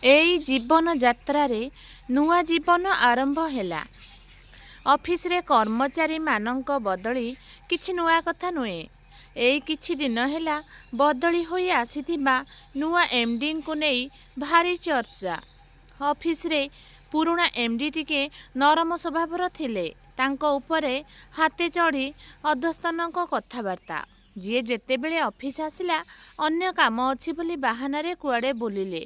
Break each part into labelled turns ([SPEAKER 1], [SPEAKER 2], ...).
[SPEAKER 1] ଏଇ ଜୀବନଯାତ୍ରାରେ ନୂଆ ଜୀବନ ଆରମ୍ଭ ହେଲା। ଅଫିସରେ କର୍ମଚାରୀମାନଙ୍କ ବଦଳି କିଛି ନୂଆ କଥା ନୁହେଁ। ଏଇ କିଛି ଦିନ ହେଲା ବଦଳି ହୋଇ ଆସିଥିବା ନୂଆ ଏମ୍. ଡି. ଙ୍କୁ ନେଇ ଭାରି ଚର୍ଚ୍ଚା। ଅଫିସରେ ପୁରୁଣା ଏମ୍. ଡି. ଟିକେ ନରମ ସ୍ୱଭାବର ଥିଲେ। ତାଙ୍କ ଉପରେ ହାତେ ଚଢ଼ି ଅଧସ୍ତନଙ୍କ କଥାବାର୍ତ୍ତା। ଯିଏ ଯେତେବେଳେ ଅଫିସ ଆସିଲା, ଅନ୍ୟ କାମ ଅଛି ବୋଲି ବାହାନାରେ କୁଆଡ଼େ ବୁଲିଲେ,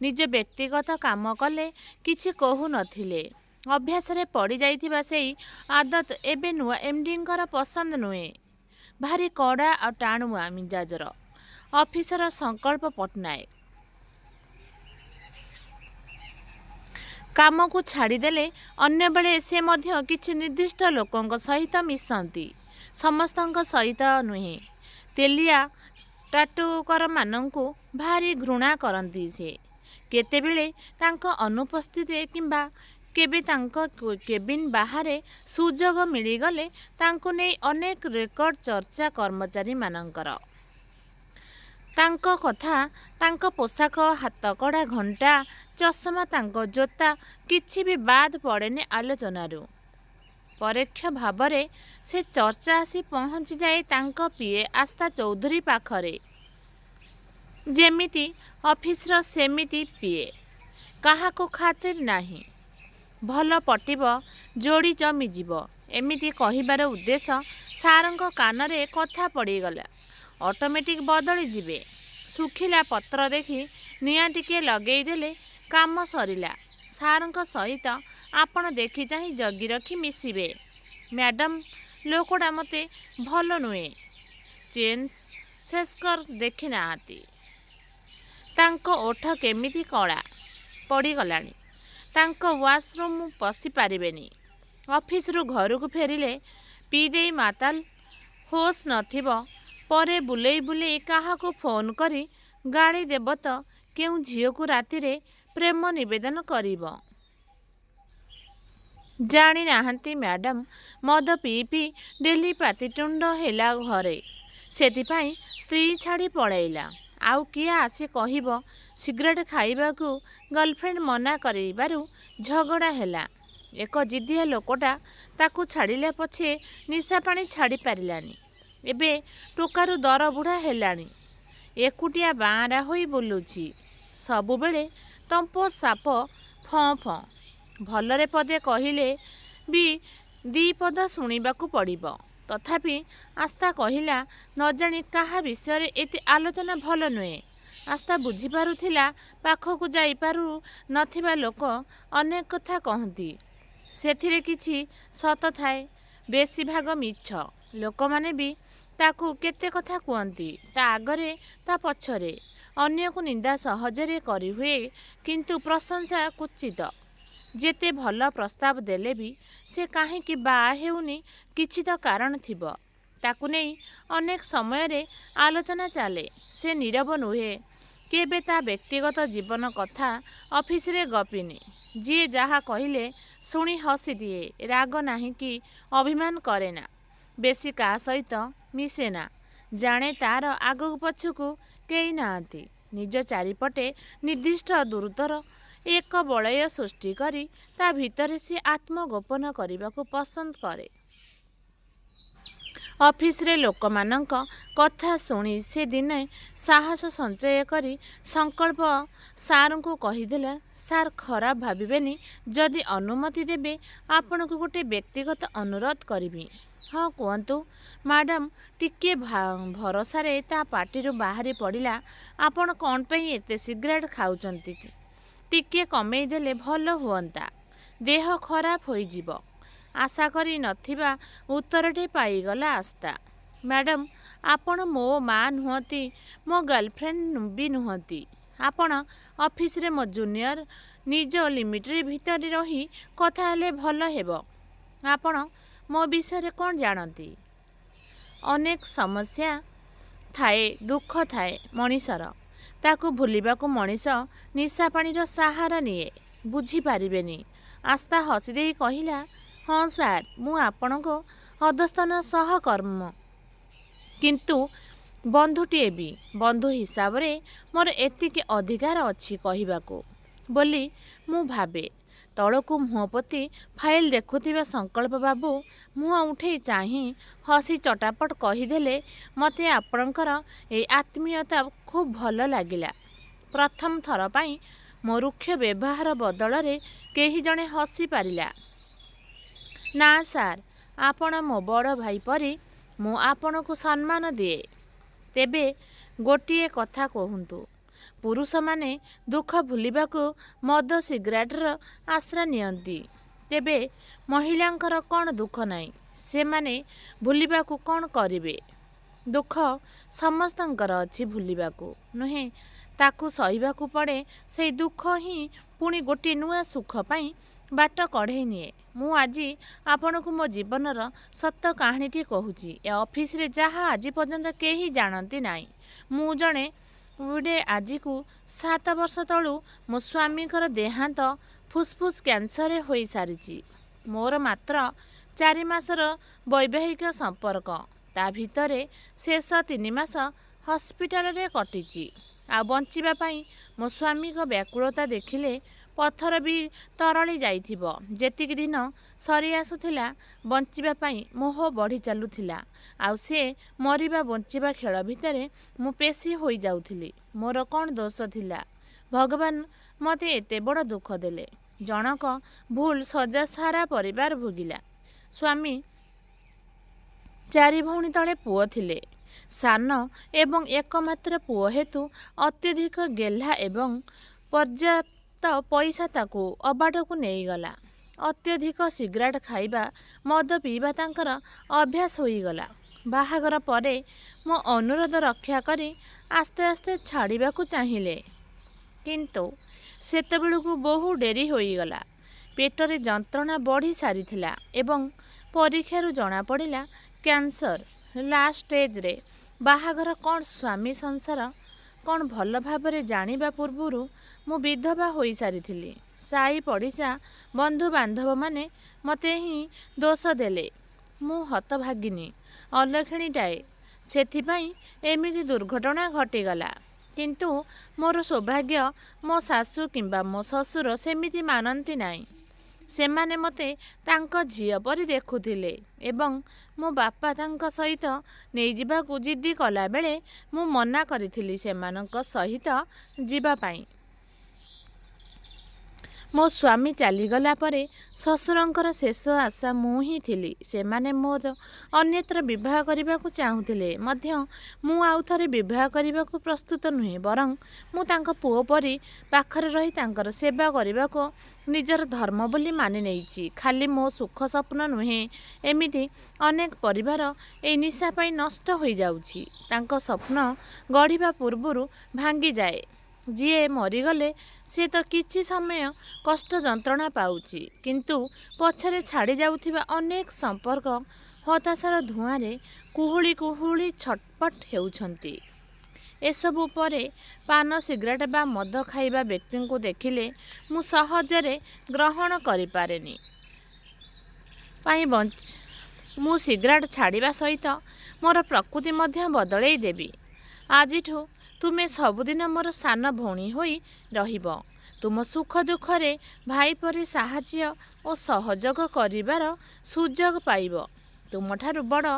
[SPEAKER 1] ନିଜ ବ୍ୟକ୍ତିଗତ କାମ କଲେ କିଛି କହୁ ନ ଥିଲେ। ଅଭ୍ୟାସରେ ପଡ଼ିଯାଇଥିବା ସେଇ ଆଦତ ଏବେ ନୂଆ ଏମ୍. ଡି. ଙ୍କର ପସନ୍ଦ ନୁହେଁ। ଭାରି କଡ଼ା ଆଉ ଟାଣୁଆ ମିଜାଜର ଅଫିସର ସଂକଳ୍ପ ପଟ୍ଟନାୟକ। କାମକୁ ଛାଡ଼ିଦେଲେ ଅନ୍ୟବେଳେ ସେ ମଧ୍ୟ କିଛି ନିର୍ଦ୍ଦିଷ୍ଟ ଲୋକଙ୍କ ସହିତ ମିଶନ୍ତି। ସମସ୍ତଙ୍କ ସହିତ ନୁହେଁ। ତେଲିଆ ଟାଟୁକରମାନଙ୍କୁ ଭାରି ଘୃଣା କରନ୍ତି ସେ। କେତେବେଳେ ତାଙ୍କ ଅନୁପସ୍ଥିତିରେ କିମ୍ବା କେବେ ତାଙ୍କ କେବିନ୍ ବାହାରେ ସୁଯୋଗ ମିଳିଗଲେ ତାଙ୍କୁ ନେଇ ଅନେକ ରେକର୍ଡ ଚର୍ଚ୍ଚା କର୍ମଚାରୀମାନଙ୍କର। ତାଙ୍କ କଥା, ତାଙ୍କ ପୋଷାକ, ହାତକଡ଼ା ଘଣ୍ଟା, ଚଷମା, ତାଙ୍କ ଜୋତା କିଛି ବି ବାଦ୍ ପଡ଼େନି ଆଲୋଚନାରୁ। ପରୋକ୍ଷ ଭାବରେ ସେ ଚର୍ଚ୍ଚା ଆସି ପହଞ୍ଚିଯାଏ ତାଙ୍କ ପି. ଏ. ଆସ୍ଥା ଚୌଧୁରୀ ପାଖରେ। ଯେମିତି ଅଫିସର ସେମିତି ପି. ଏ.। କାହାକୁ ଖାତିର୍ ନାହିଁ। ଭଲ ପଟିବ, ଯୋଡ଼ି ଜମିଯିବ। ଏମିତି କହିବାର ଉଦ୍ଦେଶ୍ୟ ସାରଙ୍କ କାନରେ କଥା ପଡ଼ିଗଲେ ଅଟୋମେଟିକ୍ ବଦଳିଯିବେ। ଶୁଖିଲା ପତ୍ର ଦେଖି ନିଆଁ ଟିକିଏ ଲଗେଇଦେଲେ କାମ ସରିଲା। ସାରଙ୍କ ସହିତ ଆପଣ ଦେଖି ଚାହିଁ ଜଗି ରଖି ମିଶିବେ ମ୍ୟାଡମ୍, ଲୋକଟା ମୋଟେ ଭଲ ନୁହେଁ। ଚେନ୍ ସ୍ମୋକର ଦେଖି ନାହାନ୍ତି? ତାଙ୍କ ଓଠ କେମିତି କଳା ପଡ଼ିଗଲାଣି। ତାଙ୍କ ୱାଶ୍ ରୁମ୍ ପଶିପାରିବେନି। ଅଫିସରୁ ଘରକୁ ଫେରିଲେ ପିଇଦେଇ ମାତାଲ, ହୋସ୍ ନ ଥିବ। ପରେ ବୁଲେଇ ବୁଲେଇ କାହାକୁ ଫୋନ୍ କରି ଗାଳି ଦେବ ତ କେଉଁ ଝିଅକୁ ରାତିରେ ପ୍ରେମ ନିବେଦନ କରିବ। ଜାଣି ନାହାନ୍ତି ମ୍ୟାଡମ୍, ମଦ ପିଇ ପିଇ ଡେଲି ପାଟିତୁଣ୍ଡ ହେଲା ଘରେ। ସେଥିପାଇଁ ସ୍ତ୍ରୀ ଛାଡ଼ି ପଳେଇଲା। ଆଉ କିଏ ଆସି କହିବ ସିଗାରେଟ୍ ଖାଇବାକୁ ଗାର୍ଲଫ୍ରେଣ୍ଡ ମନା କରିବାରୁ ଝଗଡ଼ା ହେଲା। ଏକ ଜିଦିଆ ଲୋକଟା, ତାକୁ ଛାଡ଼ିଲା ପଛେ ନିଶାପାଣି ଛାଡ଼ି ପାରିଲାନି। ଏବେ ଟୋକାରୁ ଦରବୁଢ଼ା ହେଲାଣି। ଏକୁଟିଆ ବାଆଁରା ହୋଇ ବୁଲୁଛି। ସବୁବେଳେ ତମ୍ପୋ ସାପ ଫଁ ଫଁ। ଭଲରେ ପଦେ କହିଲେ ବି ଦି'ପଦ ଶୁଣିବାକୁ ପଡ଼ିବ। ତଥାପି ଆସ୍ଥା କହିଲା, ନ ଜାଣି କାହା ବିଷୟରେ ଏତେ ଆଲୋଚନା ଭଲ ନୁହେଁ। ଆସ୍ଥା ବୁଝିପାରୁଥିଲା ପାଖକୁ ଯାଇପାରୁ ନ ଥିବା ଲୋକ ଅନେକ କଥା କହନ୍ତି। ସେଥିରେ କିଛି ସତ ଥାଏ, ବେଶୀଭାଗ ମିଛ। ଲୋକମାନେ ବି ତାକୁ କେତେ କଥା କୁହନ୍ତି, ତା' ଆଗରେ ତା' ପଛରେ। ଅନ୍ୟକୁ ନିନ୍ଦା ସହଜରେ କରିହୁଏ କିନ୍ତୁ ପ୍ରଶଂସା କ୍ୱଚିତ୍। ଯେତେ ଭଲ ପ୍ରସ୍ତାବ ଦେଲେ ବି ସେ କାହିଁକି ବାହା ହେଉନି କିଛି ତ କାରଣ ଥିବ। ତାକୁ ନେଇ ଅନେକ ସମୟରେ ଆଲୋଚନା ଚାଲେ। ସେ ନୀରବ ରୁହେ। କେବେ ତା' ବ୍ୟକ୍ତିଗତ ଜୀବନ କଥା ଅଫିସରେ ଗପିନି। ଯିଏ ଯାହା କହିଲେ ଶୁଣି ହସିଦିଏ। ରାଗ ନାହିଁ କି ଅଭିମାନ କରେନା। ବେଶୀ କାହା ସହିତ ମିଶେନା। ଜାଣେ ତା'ର ଆଗକୁ ପଛକୁ କେହି ନାହାନ୍ତି। ନିଜ ଚାରିପଟେ ନିର୍ଦ୍ଦିଷ୍ଟ ଦୂରତ୍ୱର ଏକ ବଳୟ ସୃଷ୍ଟି କରି ତା' ଭିତରେ ସେ ଆତ୍ମଗୋପନ କରିବାକୁ ପସନ୍ଦ କରେ। ଅଫିସରେ ଲୋକମାନଙ୍କ କଥା ଶୁଣି ସେ ଦିନେ ସାହସ ସଞ୍ଚୟ କରି ସଂକଳ୍ପ ସାରଙ୍କୁ କହିଦେଲା, ସାର୍, ଖରାପ ଭାବିବେନି ଯଦି ଅନୁମତି ଦେବେ ଆପଣଙ୍କୁ ଗୋଟେ ବ୍ୟକ୍ତିଗତ ଅନୁରୋଧ କରିବି। ହଁ, କୁହନ୍ତୁ ମ୍ୟାଡମ୍। ଟିକିଏ ଭରସାରେ ତା' ପାଟିରୁ ବାହାରି ପଡ଼ିଲା, ଆପଣ କ'ଣ ପାଇଁ ଏତେ ସିଗାରେଟ୍ ଖାଉଛନ୍ତି ଟିକିଏ କମେଇଦେଲେ ଭଲ ହୁଅନ୍ତା। ଦେହ ଖରାପ ହୋଇଯିବ। ଆଶା କରି ନ ଥିବା ଉତ୍ତରଟିଏ ପାଇଗଲା ଆସ୍ଥା। ମ୍ୟାଡମ୍, ଆପଣ ମୋ ମା' ନୁହନ୍ତି, ମୋ ଗାର୍ଲଫ୍ରେଣ୍ଡ ବି ନୁହନ୍ତି। ଆପଣ ଅଫିସରେ ମୋ ଜୁନିୟର। ନିଜ ଲିମିଟ୍ ଭିତରେ ରହି କଥା ହେଲେ ଭଲ ହେବ। ଆପଣ ମୋ ବିଷୟରେ କ'ଣ ଜାଣନ୍ତି? ଅନେକ ସମସ୍ୟା ଥାଏ, ଦୁଃଖ ଥାଏ ମଣିଷର। ତାକୁ ଭୁଲିବାକୁ ମଣିଷ ନିଶାପାଣିର ସାହାରା ନିଏ। ବୁଝିପାରିବେନି। ଆସ୍ଥା ହସିଦେଇ କହିଲା, ହଁ ସାର୍, ମୁଁ ଆପଣଙ୍କ ଅଧସ୍ତନ ସହକର୍ମୀ। କିନ୍ତୁ ବନ୍ଧୁଟିଏ ବି। ବନ୍ଧୁ ହିସାବରେ ମୋର ଏତିକି ଅଧିକାର ଅଛି କହିବାକୁ। ବୋଲି ମୁଁ ଭାବେ। ତଳକୁ ମୁହଁ ପୋତି ଫାଇଲ୍ ଦେଖୁଥିବା ସଂକଳ୍ପବାବୁ ମୁହଁ ଉଠେଇ ଚାହିଁ ହସି ଚଟାପଟ କହିଦେଲେ, ମୋତେ ଆପଣଙ୍କର ଏଇ ଆତ୍ମୀୟତା ଖୁବ୍ ଭଲ ଲାଗିଲା। ପ୍ରଥମ ଥର ପାଇଁ ମୋ ରୁକ୍ଷ ବ୍ୟବହାର ବଦଳରେ କେହି ଜଣେ ହସିପାରିଲା। ନା ସାର୍, ଆପଣ ମୋ ବଡ଼ ଭାଇ ପରି ମୁଁ ଆପଣଙ୍କୁ ସମ୍ମାନ ଦିଏ। ତେବେ ଗୋଟିଏ କଥା କହନ୍ତୁ, ପୁରୁଷମାନେ ଦୁଃଖ ଭୁଲିବାକୁ ମଦ ସିଗାରେଟର ଆଶ୍ରା ନିଅନ୍ତି। ତେବେ ମହିଳାଙ୍କର କ'ଣ ଦୁଃଖ ନାହିଁ? ସେମାନେ ଭୁଲିବାକୁ କ'ଣ କରିବେ? ଦୁଃଖ ସମସ୍ତଙ୍କର ଅଛି, ଭୁଲିବାକୁ ନୁହେଁ, ତାକୁ ସହିବାକୁ ପଡ଼େ। ସେଇ ଦୁଃଖ ହିଁ ପୁଣି ଗୋଟିଏ ନୂଆ ସୁଖ ପାଇଁ ବାଟ କଢ଼େଇ ନିଏ। ମୁଁ ଆଜି ଆପଣଙ୍କୁ ମୋ ଜୀବନର ସତ କାହାଣୀଟି କହୁଛି ଏ ଅଫିସରେ, ଯାହା ଆଜି ପର୍ଯ୍ୟନ୍ତ କେହି ଜାଣନ୍ତି ନାହିଁ। ମୁଁ ଜଣେ ଗୋଟେ ଆଜିକୁ 7 ବର୍ଷ ତଳୁ ମୋ ସ୍ୱାମୀଙ୍କର ଦେହାନ୍ତ ଫୁସ୍ଫୁସ୍ କ୍ୟାନ୍ସରରେ ହୋଇସାରିଛି। ମୋର ମାତ୍ର 4 ମାସର ବୈବାହିକ ସମ୍ପର୍କ। ତା ଭିତରେ ଶେଷ 3 ମାସ ହସ୍ପିଟାଲରେ କଟିଛି। ଆଉ ବଞ୍ଚିବା ପାଇଁ ମୋ ସ୍ୱାମୀଙ୍କ ବ୍ୟାକୁଳତା ଦେଖିଲେ ପଥର ବି ତରଳି ଯାଇଥିବ। ଯେତିକି ଦିନ ସରି ଆସୁଥିଲା, ବଞ୍ଚିବା ପାଇଁ ମୋହ ବଢ଼ି ଚାଲୁଥିଲା। ଆଉ ସେ ମରିବା ବଞ୍ଚିବା ଖେଳ ଭିତରେ ମୁଁ ପେଶି ହୋଇଯାଉଥିଲି। ମୋର କ'ଣ ଦୋଷ ଥିଲା, ଭଗବାନ ମୋତେ ଏତେ ବଡ଼ ଦୁଃଖ ଦେଲେ? ଜଣକ ଭୁଲ ସଜା ସାରା ପରିବାର ଭୋଗିଲା। ସ୍ୱାମୀ ଚାରି ଭଉଣୀ ତଳେ ପୁଅ ଥିଲେ। ସାନ ଏବଂ ଏକମାତ୍ର ପୁଅ ହେତୁ ଅତ୍ୟଧିକ ଗେହ୍ଲା ଏବଂ ପର୍ଯ୍ୟାପ୍ତ ପଇସା ତାକୁ ଅବାଟକୁ ନେଇଗଲା। ଅତ୍ୟଧିକ ସିଗାରେଟ୍ ଖାଇବା, ମଦ ପିଇବା ତାଙ୍କର ଅଭ୍ୟାସ ହୋଇଗଲା। ବାହାଘର ପରେ ମୋ ଅନୁରୋଧ ରକ୍ଷା କରି ଆସ୍ତେ ଆସ୍ତେ ଛାଡ଼ିବାକୁ ଚାହିଁଲେ। କିନ୍ତୁ ସେତେବେଳକୁ ବହୁ ଡେରି ହୋଇଗଲା। ପେଟରେ ଯନ୍ତ୍ରଣା ବଢ଼ି ସାରିଥିଲା ଏବଂ ପରୀକ୍ଷାରୁ ଜଣାପଡ଼ିଲା କ୍ୟାନ୍ସର ଲାଷ୍ଟ ଷ୍ଟେଜରେ। ବାହାଘର କ'ଣ, ସ୍ୱାମୀ ସଂସାର କ'ଣ ଭଲ ଭାବରେ ଜାଣିବା ପୂର୍ବରୁ ମୁଁ ବିଧବା ହୋଇସାରିଥିଲି। ସାଇ ପଡ଼ିଶା, ବନ୍ଧୁବାନ୍ଧବମାନେ ମୋତେ ହିଁ ଦୋଷ ଦେଲେ। ମୁଁ ହତଭାଗିନୀ, ଅଲକ୍ଷଣୀଟାଏ, ସେଥିପାଇଁ ଏମିତି ଦୁର୍ଘଟଣା ଘଟିଗଲା। କିନ୍ତୁ ମୋର ସୌଭାଗ୍ୟ, ମୋ ଶାଶୁ କିମ୍ବା ମୋ ଶ୍ୱଶୁର ସେମିତି ମାନନ୍ତି ନାହିଁ। ସେମାନେ ମୋତେ ତାଙ୍କ ଝିଅ ପରି ଦେଖୁଥିଲେ ଏବଂ ମୋ ବାପା ତାଙ୍କ ସହିତ ନେଇଯିବାକୁ ଜିଦି କଲାବେଳେ ମୁଁ ମନା କରିଥିଲି ସେମାନଙ୍କ ସହିତ ଯିବା ପାଇଁ। ମୋ ସ୍ୱାମୀ ଚାଲିଗଲା ପରେ ଶ୍ୱଶୁରଙ୍କର ଶେଷ ଆଶା ମୁଁ ହିଁ ଥିଲି। ସେମାନେ ମୋର ଅନ୍ୟତ୍ର ବିବାହ କରିବାକୁ ଚାହୁଁଥିଲେ ମଧ୍ୟ ମୁଁ ଆଉ ଥରେ ବିବାହ କରିବାକୁ ପ୍ରସ୍ତୁତ ନୁହେଁ। ବରଂ ମୁଁ ତାଙ୍କ ପୁଅ ପରି ପାଖରେ ରହି ତାଙ୍କର ସେବା କରିବାକୁ ନିଜର ଧର୍ମ ବୋଲି ମାନି ନେଇଛି। ଖାଲି ମୋ ସୁଖ ସ୍ୱପ୍ନ ନୁହେଁ, ଏମିତି ଅନେକ ପରିବାର ଏଇ ନିଶା ପାଇଁ ନଷ୍ଟ ହୋଇଯାଉଛି। ତାଙ୍କ ସ୍ୱପ୍ନ ଗଢ଼ିବା ପୂର୍ବରୁ ଭାଙ୍ଗିଯାଏ। ଯିଏ ମରିଗଲେ ସିଏ ତ କିଛି ସମୟ କଷ୍ଟ ଯନ୍ତ୍ରଣା ପାଉଛି, କିନ୍ତୁ ପଛରେ ଛାଡ଼ି ଯାଉଥିବା ଅନେକ ସମ୍ପର୍କ ହତାଶାର ଧୂଆଁରେ କୁହୁଳି କୁହୁଳି ଛଟପଟ ହେଉଛନ୍ତି। ଏସବୁ ପରେ ପାନ, ସିଗାରେଟ୍ ବା ମଦ ଖାଇବା ବ୍ୟକ୍ତିଙ୍କୁ ଦେଖିଲେ ମୁଁ ସହଜରେ ଗ୍ରହଣ କରିପାରେନି। ପାଇଁ ବଞ୍ଚ ମୁଁ ସିଗାରେଟ୍ ଛାଡ଼ିବା ସହିତ ମୋର ପ୍ରକୃତି ମଧ୍ୟ ବଦଳେଇ ଦେବି। ଆଜିଠୁ ତୁମେ ସବୁଦିନ ମୋର ସାନ ଭଉଣୀ ହୋଇ ରହିବ। ତୁମ ସୁଖ ଦୁଃଖରେ ଭାଇ ପରି ସାହାଯ୍ୟ ଓ ସହଯୋଗ କରିବାର ସୁଯୋଗ ପାଇବ। ତୁମଠାରୁ ବଡ଼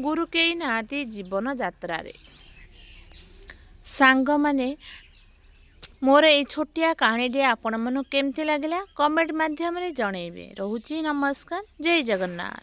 [SPEAKER 1] ଗୁରୁ କେହି ନାହାନ୍ତି ଜୀବନ ଯାତ୍ରାରେ। ସାଙ୍ଗମାନେ, ମୋର ଏଇ ଛୋଟିଆ କାହାଣୀଟି ଆପଣମାନଙ୍କୁ କେମିତି ଲାଗିଲା, କମେଣ୍ଟ ମାଧ୍ୟମରେ ଜଣେଇବେ। ରହୁଛି, ନମସ୍କାର, ଜୟ ଜଗନ୍ନାଥ।